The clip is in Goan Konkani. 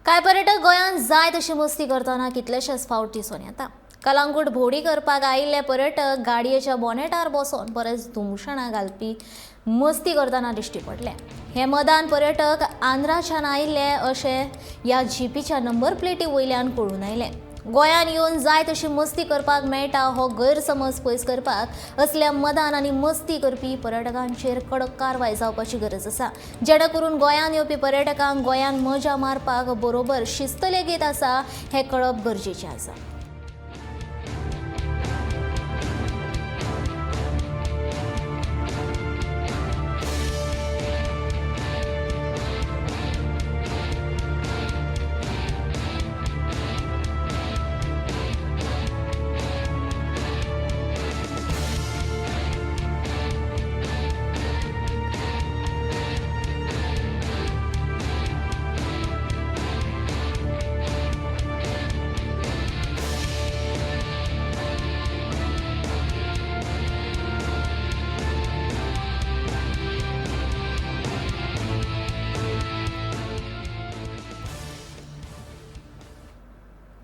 कांय पर्यटक गोंयांत जाय तशी मस्ती करतना कितलेशेच फावट दिसून येता. कलांगूट भोंवडी करपाक आयिल्ले पर्यटक गाडयेच्या बोनेटार बसोन बरेच धुमशणां घालपी मस्ती करतना दिश्टी पडले. हे मदान पर्यटक आंध्राच्यान आयिल्ले अशें ह्या जिपीच्या नंबर प्लेटी वयल्यान कळून आयलें. गोंयांत येवन जाय तशी मस्ती करपाक मेळटा हो गैरसमज पयस करपाक असल्या मदान आनी मस्ती करपी पर्यटकांचेर कडक कारवाय जावपाची गरज आसा, जेणे करून गोंयांत येवपी पर्यटकांक गोंयांत मजा मारपाक बरोबर शिस्त लेगीत आसा हें कळप गरजेचें आसा.